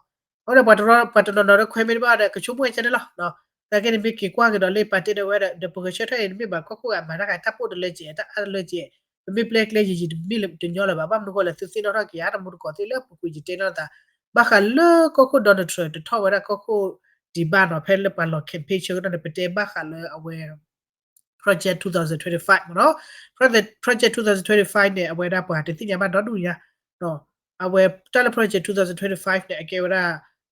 အဃိန့ၣ် ပှၤတနီၤနီၤဒီးခွဲမ့ၢ်တဘၣ်ဒီး ကဆိကမိၣ်ဝဲကန့ၣ်လီၤ. သနာ်က့န့ၣ် မ့ၢ်က့ၤကွၢ်က့ၤဒီးလၢပာ်တဲဒီးဝဲဒီး ပဂဲၤဆၢထၢၣ်အံၤ တမ့ၢ်ဘၣ်ကီၢ်ခိၣ်ဂၤမၤတၢ်ဂၤတၢ်ပိၣ်တလၢကဲး တၢ်အါတလၢကဲး ပမ့ၢ်ပျဲကျဲယံာ်ယံာ်တမ့ၢ်တညီလၢၤဘၣ်. ဘၣ်မနုၤဃိလဲၣ် သုသ့ၣ်နီၣ်ထီၣ်က့ၤဧါ တမူတကိးသ့ၣ်လၢပူၤကွံာ်ယတဲနီၣ်သး ဘၣ်ဃးလၢကီၢ်ခိၣ် Donald Trump တထီၣ်ဝဲဒၣ်ကီၢ်ခိၣ်ဒံးဘၣ်နီၤ ဖဲလၢပှၤလီၤ campaign ဆၢကတီၢ်န့ၣ် ပတဲဘၣ်ဃးလၢအဝဲ Project two thousand twenty-five မ့ၢ်နီၤ. Project two thousand twenty-five န့ၣ် အဝဲဒၣ်ပှၤတသ့ၣ်ညါဘၣ်ဒီဒူၣ်ညါ အဝဲတၢ်လၢ Project two thousand twenty-five န့ၣ် အကဲဝဲဒၣ်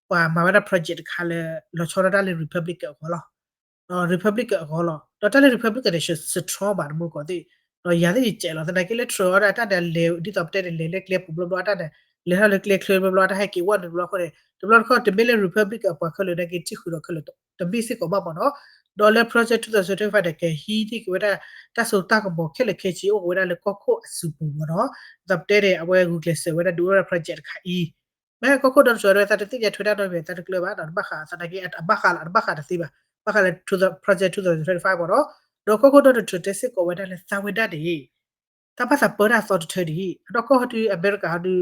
ပှၤမၤဝဲဒၣ် project တခါလၢ လီၤဆီဒၣ်တၢ်လၢ Republican အဂီၢ်လီၤ. Republican အဂီၢ်လီၤ. ဒီးတၢ်လၢ Republican န့ၣ် strong ဘၣ်တမူတကိးသ့ၣ် ဒီးယၤသ့ၣ်ယကဲးလီၤ သနာ်က့လၢ Trump အီၤဒၣ်တၢ်န့ၣ် လဲၤဒ်သိးပတဲန့ၣ် လဲၤလၢကျဲပူၤဘျီဘျီအတၢ်န့ၣ် လဲၤထီၣ်လၢကျဲချၢဘျီဘျီ တၢ်ဟဲက့ၤဝဲနုာ်တဘျီအဃိန့ၣ် တဘျီတခီၣ် တမ့ၢ်လၢ Republican အပှၤခဲလၢာ်န့ၣ် က့ၤထံၣ်ဃုာ်ဒီးခဲလၢာ် တမ့ၢ်စ့ၢ်ကီးဘၣ်မ့ၢ်နီၤ. ဒီးလၢ Project two thousand twenty-five န့ၣ် ကဟံးန့ၢ်က့ၤဝဲဒၣ် တၢ်စိတၢ်ကမီၤခဲလၢာ်ခဲဆ့အိၣ်ဝဲဒၣ်လၢကီၢ်ခိၣ်အစုပူၤမ့ၢ်နီၤ. ဒီးပတဲန့ၣ် အဝဲဂုာ်ကျဲးစၢးဝဲဒၣ်ဒုးအိၣ်ဝဲဒၣ် project တခါအံၤ မ့ၢ်ကီၢ်ခိၣ် Donald Trump ဝဲသးတသ့ၣ်ညါထွဲတၢ်နီတမံၤ သးတကျၢၤဘၣ်ဒီး တဘၣ်ဃးသနာ်က့ အဘၣ်ဃးလီၤ အတဘၣ်ဃးတသ့ဘၣ် ဘၣ်ဃးလၢ Project two thousand twenty-five မ့ၢ်နီၤ. ဒီးကီၢ်ခိၣ် Donald Trump တဲစ့ၢ်ကီးဝဲဒၣ်လၢသးဝဲဒၣ်န့ၣ် တၢ်ဘၣ်သးပၢတၢ်အသီတထၢဒ်အံၤ အနီၢ်ကီၢ်ဟီဒုး အမဲရကၤဟီဒုး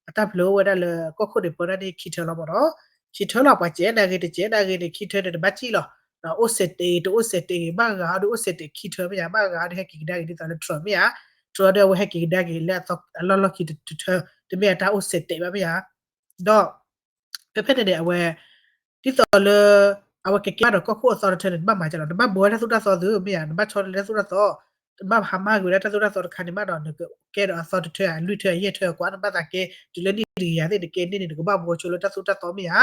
အတၢ်ဖျၢၣ်အိၣ်ဝဲဒၣ်လၢကီၢ်ခိၣ်န့ၣ် ပၢတၢ်န့ၣ်ခံထၢလီၤမ့ၢ်နီၤ. ခံထၢလီၤ ပှၤစဲးနာ်ဂ့ၤ တစဲးနာ်ဂ့ၤန့ၣ် ခံထၢန့ၣ် တဘၣ်စံၣ်လီၤ. အိၣ်စဲးတဲာ်ဂ့ၤ တအိၣ်စဲးတဲာ်ဂ့ၤ ဘၣ်ဂၤဟီဒုး အိၣ်စဲးတဲာ်ခံထၢမ့ၢ်ဧါ ဘၣ်ဂၤဟီဒုး ဟဲက့ၤကဒါက့ၤ ဒ်သိးလၢ Trump မ့ၢ်ဧါ Trump ဒီးအဝဲဟဲက့ၤကဒါက့ၤလၢအလီၢ်လီၢ်ခံတထၢ တမ့ၢ်အတၢ်အိၣ်စဲးတဲာ်ဘၣ်မ့ၢ်ဧါ ဒီး ဖဲဖဲန့ၣ်န့ၣ် အဝဲ ဒ်သိးလၢ အဝဲကကဲဘၣ်ဒီးကီၢ်ခိၣ်အသီတထၢန့ၣ် နဘၣ်မၤကလီၤ နဘၣ်ဘှီဝဲတၢ်သိၣ်တၢ်သီသုမ့ၢ်ဧါ နဘၣ်ဆီတလဲတၢ်သိၣ်တၢ်သီ နဘၣ်ဟးမၤဂ့ၤဝဲဒၣ်တၢ်သိၣ်တၢ်သီတခါန့ၣ်မးဒီး နကကဲဒီးအသီတထၢဧါ လွံၢ်ထၢ ယဲၢ်ထၢကွၢ် နဘၣ်သးကဲ တုၤလၢနံၣ်တကယၤသ့ၣ် နကဲန့ၢ်န့ၣ် နကဘၣ်ဘှီဆိလၢတၢ်သိၣ်တၢ်သီမ့ၢ်ဧါ.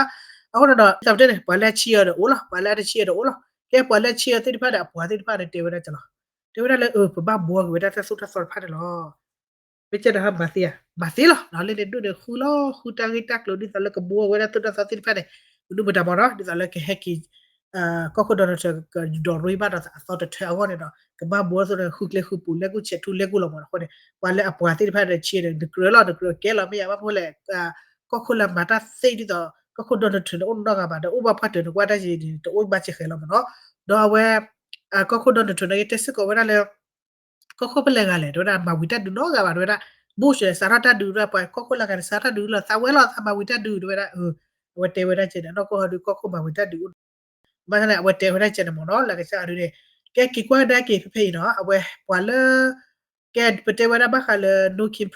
အဃိန့ၣ်ဒီး ဒ်သိးပတဲန့ၣ် ပှၤလၢအဆံးအီၤဒီးအိၣ်လီၤ ပှၤလၢအတဆံးအီၤဒီးအိၣ်လီၤ ကဲပှၤလၢအဆံးအီၤသ့ၣ်တဖၣ်ဒီး အပှၤသ့ၣ်တဖၣ်န့ၣ် တဲဝဲဒၣ်ကလီၤ တဲဝဲဒၣ်လၢ အၢ ပဘၣ်ဘှီက့ၤဝဲဒၣ်တၢ်သိၣ်တၢ်သီတဖၣ်န့ၣ်လီၤ မ့ၢ်ကဲဒီးဟးမၤသ့ဧါ မၤသ့လီၤ လၢန့ၣ်ဒိၣ်န့ၣ် ဃုလီၤ ဃုတၢ်ဂ့ၢ်တၢ်ကျိၤ ဒ်သိးလၢကဘှီဝဲဒၣ်သိၣ်တၢ်သီသ့ၣ်တဖၣ်န့ၣ် မနုၤမတၤမ့ၢ်နီၤ ဒ်သိးလၢကဟဲက့ၤ ကီၢ်ခိၣ် Donald Trump ကဒိးရ့ဘၣ်ဒီးအသီတထၢအဂီၢ်န့ၣ်ဒီး ကဘၣ်ဘှီသိၣ်တၢ် ဃုကျဲဃုပူၤ လဲၤကူၣ်ဆဲးထူလဲၤကူၣ်လီၤမ့ၢ်နီၤ. အဃိန့ၣ် ပှၤလၢအပှၤသ့ၣ်တဖၣ်ဒီးဆံးန့ၣ် နကြၢးလီၤ နကြၢးကဲလီၤမ့ၢ်ဧါ ဘၣ်မနုၤဃိလဲၣ် ကီၢ်ခိၣ်လၢမၤတၢ်သ့ဒ်သိး ကီၢ်ခိၣ် Donald Trump န့ၣ် အိၣ်နီတဂၤဘၣ် ဒီးအိၣ်ဘၣ်ပှၢ်တၢၢ်န့ၣ် ကွၢ်တၢ်ယံၤန့ၣ် တအိၣ်ဘၣ်စ့ၢ်ကီးလီၤမ့ၢ်နီၤ. ဒီးအဝဲ ကီၢ်ခိၣ် Donald Trump န့ၣ် ကတဲစ့ၢ်ကီးဝဲဒၣ်လၢ ကီၢ်ခိၣ်ဖဲလဲၣ်ဂၤလဲၣ် တဲဝဲဒၣ် မၤဝံၤတၢ်ဒုးနီတဂၤဘၣ် တဲဝဲဒၣ် Bush န့ၣ် စးထီၣ်တၢ်ဒုး တဲဝဲဒၣ် ပှၤကီၢ်ခိၣ်လၢဂၤန့ၣ် စးထီၣ်တၢ်ဒုးလီၤ သးဝဲလီၤ သးမၤဝံၤတၢ်ဒုး တဲဝဲဒၣ် အဝဲတဲဝဲဒၣ်ကဲန့ၣ် အနီၢ်ကီၢ်ဟီဒုး ကီၢ်ခိၣ်မၤဝံၤတၢ်ဒုးအိၣ် ဘၣ်ဆၣ်န့ၣ် အဝဲတဲဝဲဒၣ်ကဲန့ၣ်မ့ၢ်နီၤ လၢကစၢ်အဒုးန့ၣ် ကဲက့ၤကွၢ်ကဒါက့ၤဖဲဖဲအံၤနီၤ အဝဲပှၤလၢ ကဲပတဲဝဲဒၣ်ဘၣ်ဃးလၢ No Kim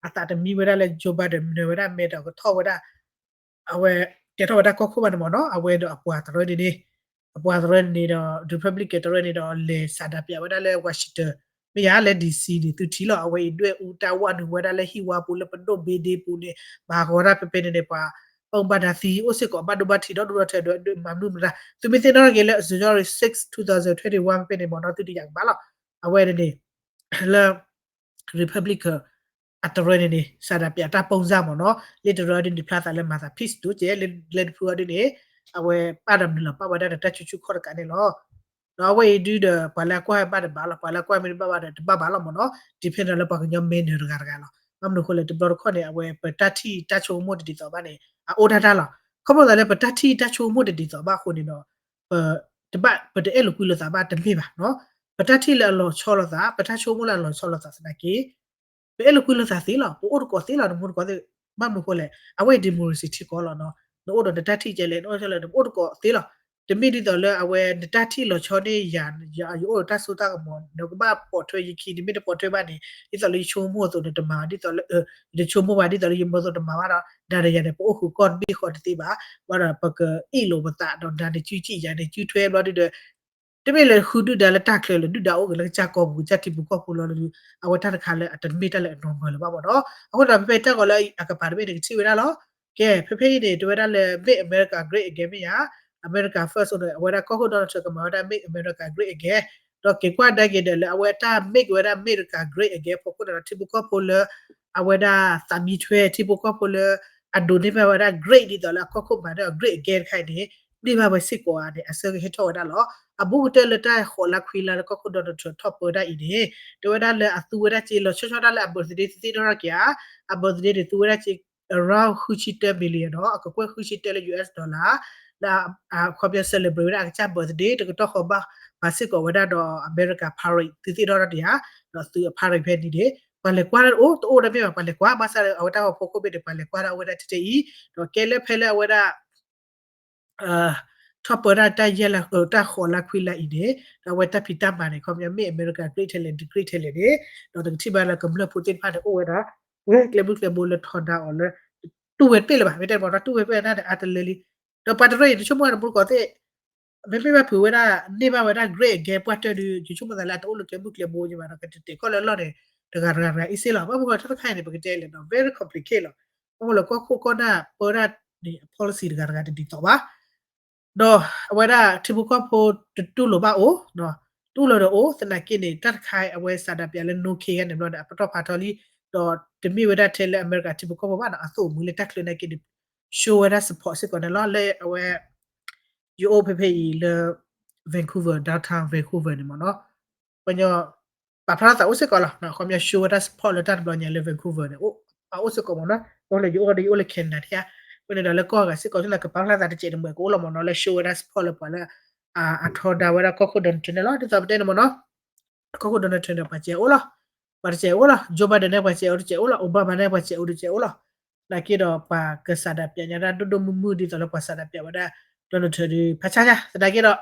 အသးတမံဝဲဒၣ်လၢ Joe Biden မနုၤဝဲဒၣ်မဲာ်ဒီးကထီၣ်ဝဲဒၣ် အဝဲကဲထီၣ်ဝဲဒၣ်ကီၢ်ခိၣ်ဘၣ်န့ၣ်မ့ၢ်နီၤ အဝဲဒီးအပှၤတရၢန့ၣ်န့ၣ် အပှၤတရၢန့ၣ်န့ၣ်ဒီး Republican တရၢန့ၣ်ဒီး လဲၤစးဒးပၠးဝဲဒၣ်လၢ Washington မ့ၢ်ယါလၢ D C န့ၣ် သုထံၣ်လီၤ အဝဲအံၤဒွဲၣ်အူတၢ်ဝးနုာ်ဝဲဒၣ်လၢဟံၣ်ဝါပူၤလၢပဒိၣ်ဘ့ဒ့ပူၤန့ၣ် မၤဂီၤတၢ်ဖဲဖဲန့ၣ်န့ၣ် ပှၤ ပှၤဘၣ်ဒါသံအိၣ်စ့ၢ်ကီး ဘၣ်ဒိဘၣ်ထံးဒီဒူၣ်ဒီထၢဒီးမၤမနုၤမတၤ သုမ့ၢ်သ့ၣ်နီၣ်ထီၣ်က့ၤလၢ January six, two thousand twenty-one ဖဲဖဲန့ၣ်မ့ၢ်နီၤ သုတယာ်ကဘၣ်လီၤ အဝဲန့ၣ်န့ၣ် လၢ Republican အတရၢန့ၣ်န့ၣ် စးဒးပၠးတၢ်ပိၢ်စၢ်မ့ၢ်နီၤ လၢတရၢဒ်န့ၣ် ဖျါသးလၢမၤသး peace ဒိၣ်ကဲ လၢတဖုအီၤဒ်န့ၣ် အဝဲပာ်ဒီးမနုၤလီၤ ပာ်ဝဲဒၣ်ဒီးတၢ်ဆူးဆူးခီၣ်တကးန့ၣ်လီၤ ဒီးအဝဲအံၤဒုဒီး ပှၤလၢအကွၢ်ဘၣ်တဘၣ်လီၤ ပှၤလၢအကွၢ်မ့ၢ်တဘၣ်ဘၣ်ဒီး တဘၣ်ဘၣ်လီၤမ့ၢ်နီၤ depend လၢပှၤကညီမဲာ်နၢၤတဂၤတဂၤလီၤ ဘၣ်မနုၤအဃိလဲၣ် တဘျီတခီၣ်န့ၣ် အဝဲပတၢ်ထံၣ်တၢ်ဆိကမိၣ်တဒ်သိးဘၣ်န့ၣ် အအိၣ်တၢ်တၢ်လီၤ ခီဖျိသးလၢပတၢ်ထံၣ်တၢ်ဆိကမိၣ်တဒ်သိးဘၣ်အဃိန့ၣ်ဒီး ပ တဘၣ် ပတအဲၣ်လိာ်ကွံလိာ်သးဘၣ်တမ့ၢ်ဘၣ်နီၤ ပတၢ်ထံၣ်လၢအလီၤဆီလိာ်သး ပတၢ်ဆိကမိၣ်လၢအလီၤဆီလိာ်သးသနာ်က့ ပအဲၣ်လိာ်ကွံလိာ်သးသ့လီၤ ပအိၣ်တကိးသ့လီၤ နမူတကိးသ့ ဘၣ်မနုၤအဃိလဲၣ် အဝဲအံၤ democracy ထံကီၢ်လီၤနီၤ နအိၣ်ဒီးနတၢ်ထံၣ်ကဲလဲၣ် နအိၣ်ကဲလဲၣ် နအိၣ်တကိးသ့လီၤ တမ့ၢ်ဒ်သိးလၢအဝဲနတၢ်ထံၣ်လီၤဆီန့ၢ်ယၤ ယအိၣ်ဒီးတၢ်စိတၢ်ကမီၤ နကဘၣ်ပိာ်ထွဲယခံ နမ့ၢ်တပိာ်ထွဲဘၣ်န့ၣ် ဒ်သိးလၢယဆိကမိၣ်အသိးန့ၣ် တမၤဒ်သိးလၢ ယတဆိကမိၣ်ဘၣ် ဒ်သိးလၢယမၢအသိးတမၤဘၣ်ဒီး နၤဒီးယၤန့ၣ် ပအိၣ်ဃုာ်ကီၢ်တဘ့ၣ်ဃီတသ့ဘၣ် ဘၣ်ဒီးပကအ့ၣ်လိာ်ပသးဒီးနၤန့ၣ် စုစံၣ်ယၤန့ၣ် စုထွဲဘျီဒုဒီး တမ့ၢ်လၢဃုဒုၣ်ဒါလၢတၢ်ချၢလၢၤ ဒုၣ်ဒါအိၣ်က့ၤလၢကစၢ်ကီၢ်ပူၤ ကစၢ်ထံဖိကီၢ်ဖိလီၤဒီး အဝဲတၢ်တခါလၢအတမ့ၢ်တၢ်လၢအ normal လၢၤဘၣ်မ့ၢ်နီၤ အဃိဒီးဖဲဖဲတၢ်ဂီၤလၢအကပၤတဘ့ၣ်န့ၣ် ကထံၣ်ဝဲဒၣ်လီၤ ကဲ ဖဲဖဲအံၤန့ၣ် တဲဝဲဒၣ်လၢ Make America Great Again မ့ၢ်ယါ America First န့ၣ် အဝဲဒၣ်ကီၢ်ခိၣ် Donald Trump ကမၤဝဲဒၣ် Make America Great Again ဒီးက့ၤကွၢ်ကဒါက့ၤဒီးလၢအဝဲတၢ် make ဝဲဒၣ် America Great Again ဖီခိၣ်န့ၣ်ဒီး ထံဖိကီၢ်ဖိလၢ အဝဲဒၣ်သးမံထွဲ ထံဖိကီၢ်ဖိလၢ အဒိးန့ၢ်ဘၣ်ဝဲဒၣ် great ဒ်သိးလၢအကီၢ်ခိၣ်မၤဒီး great again တခါအံၤန့ၣ် န့ၢ်ဘၣ်ဝဲစ့ၢ်ကီးဧါန့ၣ် အဆၢကဟဲထီၣ်ဝဲဒၣ်လီၤ. အဘူးကတၢၢ်လၢတၢ်ဃိးလါခွံလါလၢကီၢ်ခိၣ် Donald Trump ထီၣ်ပၢတၢ်အံၤန့ၣ် တဲဝဲဒၣ်လၢအသူဝဲဒၣ်စ့ လီၤဆီဆီဒၣ်လၢအ birthday သ့ၣ်နီၣ်ထီၣ်က့ၤဧါ, အ birthday န့ၣ် သူဝဲဒၣ်စ့ around ဃုဆံတၢ million ဒီး အကကွဲၢ်ဃုဆံတၢလၢ US dollar လၢ အခီပညီ celebrate ဝဲဒၣ်အကစၢ် birthday တကတီၢ်ဃီဘၣ် ပာ်စ့ၢ်ကီးဝဲဒၣ်ဒီး America parade သုးသ့ၣ်ထီၣ်တၢ်တယၤ ဒီးသုးအ parade ဖဲန့ၣ်န့ၣ် ပှၤလဲၤကွၢ်တၢ်တအိၣ် တအိၣ်တမ့ၢ်ဘၣ် ပှၤလဲၤကွၢ် ဘၣ်ဆၣ်လၢအဝဲတၢ်ဂီၤဖိခိၣ်ဘ့ၣ်န့ၣ် ပှၤလဲၤကွၢ်တၢ်အိၣ်ဝဲဒၣ်ထဲထဲအံၤ ဒီးကဲလၢဖဲလၢအဝဲဒၣ် ထီၣ်ပၢတၢ်တၢ်ယဲၢ်လါ တၢ်ဃိးလါခွံလါအံၤန့ၣ် ဒီးအဝဲတၢ်ဖံးတၢ်မၤန့ၣ် ခီပညီမ့ၢ်အမဲရကၤ great ထဲလဲၣ် great ထဲလဲၣ်န့ၣ် ဒီးနကထံၣ်ဘၣ်လၢကမျၢၢ်ဖိသ့ၣ်တဖၣ်န့ၣ် အိၣ်ဝဲဒၣ် ကျဲမုၢ်ကျဲဘိလၢထီဒါအီၤလၢ တူၢ်ဝဲတပ့ၢ်လၢၤဘၣ် မ့ၢ်တဲမ့ၢ်ဒီး တူၢ်ဝဲတပ့ၢ်န့ၣ်အါတလၢလံ ဒီးပှၤတရၢအံၤ နဆိကမိၣ်တမူတကိးသ့ၣ် မ့မ့ၢ်ဘၣ်ဖုးဝဲဒၣ် န့ၢ်ဘၣ်ဝဲဒၣ် great again ပှၢ်တၢၢ်ဒီး ယဆိကမိၣ်သးလၢအတအိၣ်လၢကျဲမုၢ်ကျဲဘိကဘၣ်ဒီး ကတတဲာ်ခီၣ်လၢအလီၢ်န့ၣ် တဂၤတဂၤတဂၤအံၤစ့ၢ်လီၤ. ဘၣ်မနုၤတၢ်တခါအံၤန့ၣ် ပကတဲလဲၣ်ဒီး very complicated လီၤ. ဘၣ်မနုၤလၢကီၢ်ခိၣ်ကီၢ်နၢ်ပၢတၢ်န့ၣ် အ policy တဂၤတဂၤတဒ်သိးဘၣ် ဒီးအဝဲဒၣ်ထံဖိကီၢ်ဖိတတူၢ်လိာ်ဘၣ်အိၣ်, တူၢ်လိာ်ဒီးအိၣ် သနာ်က့န့ၣ် တၢ်တခါအံၤအဝဲစးဒးပၠးလၢ no case န့ၣ်ဘျီန့ၣ် အပတီၢ်ဖးထီလံ, ဒီးတမ့ၢ်ဝဲဒၣ်ထဲလၢအမဲရကၤ ထံဖိကီၢ်ဖိဘၣ်နီၤ အသိၣ်မုာ်လၢတၢ်ချၢနာ်က့န့ၣ် show ဝဲဒၣ် support စ့ၢ်ကီးန့ၣ်လီၤ. လၢအဝဲ ယအိၣ်ဖဲဖဲအံၤလၢ Vancouver, downtown Vancouver န့ၣ်မ့ၢ်နီၤ, ပှၤညီ ပာ်ဖျါထီၣ်သးအိၣ်စ့ၢ်ကီးလီၤ. ခီပညီ show ဝဲဒၣ် support လၢတၢ်တဘျီညါလၢ Vancouver န့ၣ် အိၣ်စ့ၢ်ကီးမ့ၢ်နီၤ, အဃိန့ၣ် ယအိၣ်ဒီးယအိၣ်လၢ Canada ထံဧါ, အဃိန့ၣ်ဒီးလၢကီၢ်အဂၤစ့ၢ်ကီး ကပာ်ဖျါသးတစဲးတမှဲးကအိၣ်လီၤမ့ၢ်နီၤ, လၢ show ဝဲဒၣ် support လၢပှၤလၢ အထီဒါဝဲဒၣ်ကီၢ်ခိၣ် Donald Trump န့ၣ်လီၤ. ဒ်သိးပတဲန့ၣ်မ့ၢ်နီၤ ကီၢ်ခိၣ် Donald Trump န့ၣ် ပှၤစဲးအိၣ်လီၤ, ပှၤတစဲးအိၣ်လီၤ, Joe Biden န့ၣ် ပှၤစဲးအိၣ်တစဲးအိၣ်လီၤ, Obama န့ၣ် ပှၤစဲးအိၣ်တစဲးအိၣ်လီၤ. သနာ်က့ဒီး ပှၤကစးဒးပၠးညါဒၣ်ဒိၣ်ဒိၣ်မုၢ်မုၢ် ဒ်သိးလၢပှၤစးဒးပၠးဝဲဒၣ် Donald Trump ဒီး ဖးဆါညါ သနာ်က့ဒီး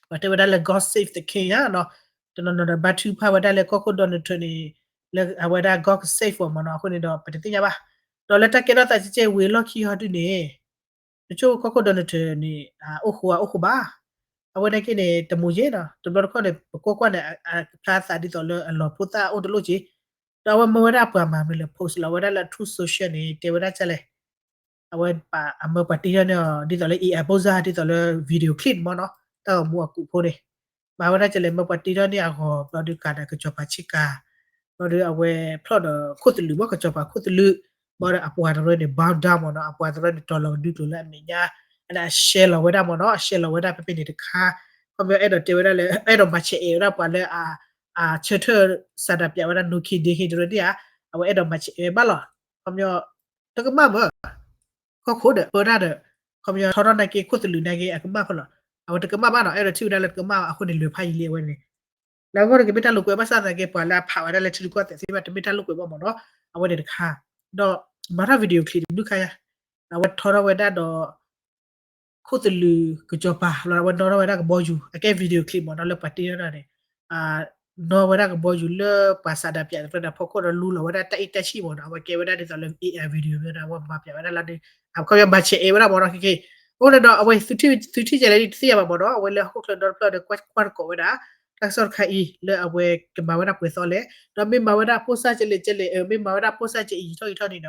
ပှၤတဲဝဲဒၣ်လၢ God save the king ဧါနီၤ, တနီၤနီၤဒီးဘါထုကဖၣ်ဝဲဒၣ်လၢကီၢ်ခိၣ် Donald Trump န့ၣ် လၢအဝဲဒၣ် God save အီၤမ့ၢ်နီၤ, အဃိန့ၣ်ဒီး ပတသ့ၣ်ညါဘၣ်. ဒီးလၢတၢ်ကဲထီၣ်သးကဲကဲဝံၤအလီၢ်ခံဟီဒုန့ၣ် တဆိကီၢ်ခိၣ် Donald Trump န့ၣ် အိၣ်ဃိဧါအိၣ်ဃိဘၣ်. အဝဲနာ်က့န့ၣ် တမူၤယ့နီၤ, တဘျီတခီၣ်န့ၣ် ပကွၢ်ကွၢ်န့ၣ် အဖျါသးဒ်သိးလၢအလီၤဖိသၣ်အိၣ်တလိၣ်က့ၤ, ဒီးအဝဲမၢဝဲဒၣ်ပှၤမၤမနုၤလဲၣ် post လီၤဝဲဒၣ်လၢ Truth Social န့ၣ် တဲဝဲဒၣ်ဒ်လဲၣ် အဝဲအမၢပှၤတ့ထီၣ်န့ၢ်အီၤ ဒ်သိးလၢ AI အပိၢ်စၢ် ဒ်သိးလၢ video clip မ့ၢ်နီၤ, တၢ်ဂီၤမူအကူးဖိန့ၣ် မၤဝဲဒၣ်ဒ်လဲၣ် မၢပှၤတ့ထီၣ်န့ၢ်အဂီၤ ဘျီဒီးကးဒီးကစီၤပၤဆ့ကၤ, ဘျီဒီးအဝဲဖျီၣ်ဒီးခိၣ်သလုးမ့ၢ်ကစီၤပၤခိၣ်သလုး, ဘျီဒီးအပှၤတရၢန့ၣ် bow down မ့ၢ်နီၤ, အပှၤတရၢန့ၣ် တီၤလီၤကဒုကျိၤလၢအမဲာ်ညါ, အဝဲဒၣ် share လီၤဝဲဒၣ်မ့ၢ်နီၤ, share လီၤဝဲဒၣ်ဖဲဖဲန့ၣ်တခါ, ခီပညီအဲၣ်ဒိးတဲဝဲဒၣ်လၢ အဲၣ်ဒိးမၤဆဲးအဲးဝဲဒၣ်ပှၤလၢ အဆၢထၢၣ်စးဒးပၠးဝဲဒၣ် no case ဒ့ case တရၢန့ၣ်ဧါ, အဝဲအဲၣ်ဒိးမၤဆဲးအဲးဝဲဘၣ်လီၤ. ခီပညီ တကမၣ်မး, ကီၢ်ခိၣ်ဒီးပၢတၢ်ဒီး ခီပညီထီထီၣ်နာ်က့ ခိၣ်သလုးနာ်က့ အကမၣ်ဖဲလီၤ. အဝဲတကမၣ်ဘၣ်နီၤ, အဲၣ်ဒိးထံၣ်ဝဲဒၣ်လၢတကမၣ်ဘၣ်အဃိန့ၣ် လဲၤဖးယံာ်လံအဝဲန့ၣ်, လၢအဂီၢ်န့ၣ်ကမ့ၢ်တၢ်လိာ်ကွဲဘၣ်ဆၣ်သနာ်က့ ပှၤလၢအဖးဝဲဒၣ်လၢထံရူၢ်ကီၢ်သဲးသ့ၣ်တဖၣ် တမ့ၢ်တၢ်လိာ်ကွဲဘၣ်မ့ၢ်နီၤ, အဝဲန့ၣ်တခါ, ဒီးမၤထီၣ် video clip တဘျုးခါညါ, အဝဲထီထီၣ်ဝဲဒၣ်ဒီး ခိၣ်သလုးကစီၤပၤလီၤ, အဝဲနီၣ်ထီၣ်ဝဲဒၣ်ကဘီယူၤ အကဲ video clip မ့ၢ်နီၤ, လၢပှၤတ့ထီၣ်န့ၣ် နီၣ်ဝဲဒၣ်ကဘီယူၤလၢပှၤစးဒးပၠးတရၢန့ၣ်အဖီခိၣ်ဒီးလူလီၤဝဲဒၣ်တၢ်အ့ၣ်တၢ်ဆံၣ်မ့ၢ်နီၤ, အဝဲကဲဝဲဒၣ်ဒ်သိးလၢ AI video မ့ၢ်ဒီး အဝဲမၤပၠးဝဲဒၣ်လၢ အခီပညီမၤဆဲးအဲးဝဲဒၣ်မ့ၢ်နီၤ, ခဲကဲ အဃိန့ၣ်ဒီး အဝဲသုထံၣ်ကဲလဲၣ်ဒ်တသ့ၣ်ညါဘၣ်မ့ၢ်နီၤ, အဝဲလၢဟီၣ်ခိၣ်ချၢဒီတဖျၢၣ်ဒီးကွၢ်တကိးဝဲဒၣ် တၢ်ကစီၣ်တခါအံၤ လၢအဝဲကမၤဝဲဒၣ်ပှဲၤသီလဲၣ်, ဒီးမ့ၢ်မၤဝဲဒၣ်ပိၢ်စၢ်ကဲလဲၣ်ကဲလဲၣ် မ့ၢ်မၤဝဲဒၣ်ပိၢ်စၢ်ကဲအံၤထီၣ်အံၤထီၣ်န့ၣ်ဒီး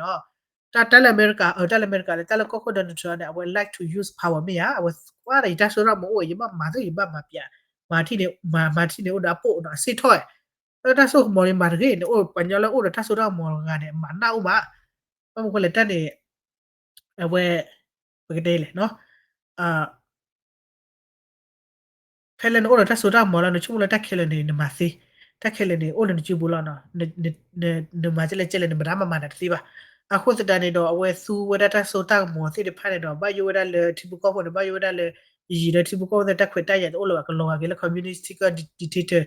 တၢ် တၢ်လၢအမဲရကၤ တၢ်လၢအမဲရကၤလၢတၢ်လၢကီၢ်ခိၣ် Donald Trump န့ၣ် အဝဲ like to use power မ့ၢ်ဧါ, အဝဲကွၢ်ဒီးယတၢ်စိတၢ်ကမီၤအိၣ် ယဘၣ်မၤသ့ ယဘၣ်မၤပၠး, မၤထံၣ်န့ၣ် မၤထံၣ်န့ၣ်အိၣ်ဒီးအပိၢ်နီၤ အစ့ၢ်ထီၣ်, လၢတၢ်စိကမီၤန့ၣ်မၤတဂ့ၤန့ၣ် အိၣ်ပှၤညီလၢအိၣ်ဒီးတၢ်စိတၢ်ကမီၤတဂၤန့ၣ် မၤနၢ်အိၣ်မး, ဘၣ်မနုၤဃိလဲၣ်တၢ်န့ၣ် အဝဲ ပကတဲလဲၣ်နီၤ ဖဲလၢနအိၣ်ဒီးတၢ်စိတၢ်ကမီၤလီၤ နဆိကမိၣ်လၢတၢ်ခဲလၢာ်န့ၣ် နမၤသ့, တၢ်ခဲလၢာ်န့ၣ် အိၣ်လၢနစုပူၤလီၤနီၤ, နမၤကဲလဲၣ်ကဲလဲၣ် နမတၤမၤမၤနၤတသ့ဘၣ်. အဃိသတးန့ၣ်ဒီး အဝဲသူဝဲဒၣ်တၢ်စိတၢ်ကမီၤသ့ၣ်တဖၣ်န့ၣ်ဒီး ဘၣ်ယိၣ်ဝဲဒၣ်လၢထံဖိကီၢ်ဖိန့ၣ် ဘၣ်ယိၣ်ဝဲဒၣ်လၢ ယံာ်ဒီးထံဖိကီၢ်ဖိသ့ၣ်တၢ်ခွဲးတၢ်ယာ်တအိၣ်လၢၤဘၣ် ကလီၤဂာ်က့ၤလၢ communist ထံကီၢ် dictator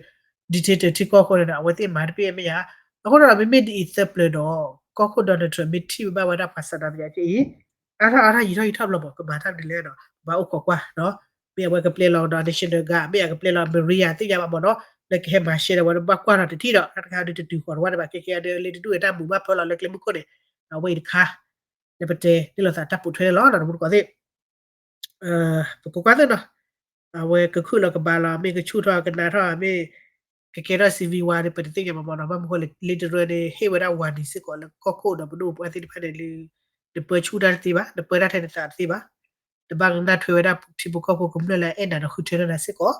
ထံကီၢ်အဃိန့ၣ်ဒီး အဝဲသ့ၣ်မၤတပ့ၢ်မ့ၢ်ဧါ. အဃိန့ၣ်ဒီး မ့မ့ၢ်ဒ်အံၤသပှၢ်ဒီး ကီၢ်ခိၣ် Donald Trump မ့ၢ်ထံၣ်ဘၣ်ဝဲဒၣ်ပှၤစးဒးပၠးက့အံၤ အါထီၣ်အါထီၣ်ယံာ်ထီၣ်ယံာ်ထီၣ်ဘျီ ပကမၤတၢ်မနုၤလဲၣ်ဒီး ပဘၣ်အိၣ်ခိးကွၢ်နီၤ, မ့ၢ်အဝဲကပျဲလီၤဒီး National Guard မ့ၢ်အကပျဲလီၤ Marine သ့ၣ်ညါဘၣ်မ့ၢ်နီၤ, လၢကဟဲမၤရှဲဒီးဝဲဒၣ်ဘၣ်ကွၢ်ထီၣ်တထံၣ်ဒီး တၢ်တခါဒုးတတုၤဃီၤတဝၢ်ဒံးဘၣ် ခဲကဲဒုးလၢတဒူၣ်ဝဲတၢ်မုာ်ဘၣ်ဖၢလီၤလၢကျဲမုၢ်ခိၣ်န့ၣ်, အဝဲအံၤတခါ လၢပတဲန့ၣ်လိာ်သးတၢ်ပိာ်ထွဲန့ၣ်လီၤ ဒီးတမူတကိးသ့ၣ် ပကကွၢ်သ့ၣ်နီၤ, အဝဲကခုၣ်လီၤကဘၣ်လီၤ မ့ၢ်ကဆူၣ်ထီၣ်ကနၣ်ထီၣ် မ့ၢ်ကကဲထီၣ် civil war န့ၣ် ပတသ့ၣ်ညါဘၣ်မ့ၢ်နီၤ, ဘၣ်မနုၤဃိလဲၣ် လ့တရၢန့ၣ် ဟ့ၣ်ဝဲဒၣ် warning စ့ၢ်ကီးလၢကီၢ်ခိၣ်ဒီးပဒိၣ်ပပှၢ်သ့ၣ်တဖၣ်န့ၣ်လၢ နပၢဆူၣ်တၢ်တသ့ဘၣ်, နပၢတၢ်ထဲနသးတသ့ဘၣ်, နဘၣ်ကနၣ်ထွဲဝဲဒၣ်ထံဖိကီၢ်ဖိကမျၢၢ်လၢအအဲၣ်နၤဒီးဃုထၢထီၣ်နၤစ့ၢ်ကီး,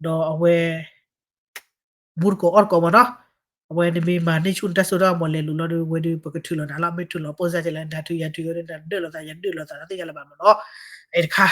ဒီးအဝဲ မူတကိးအီၣ်တကိးမ့ၢ်နီၤ, အဝဲနမ့ၢ်မၤန့ၢ်ဆူၣ်နတၢ်စိတၢ်ကမီၤလဲၤလိာ်လီၤဒီး ဝဲဒုးပကထုးလီၤနၤလီၤ မ့ၢ်ထုးလီၤပိၢ်စၢ်ကဲလဲၣ် နဒုးယၤဒုးယၤဒုးနဒုးလိာ်သးယၤဒုးလိာ်သးတသ့ၣ်ညါလၢၤဘၣ်မ့ၢ်နီၤ, အံၤတခါ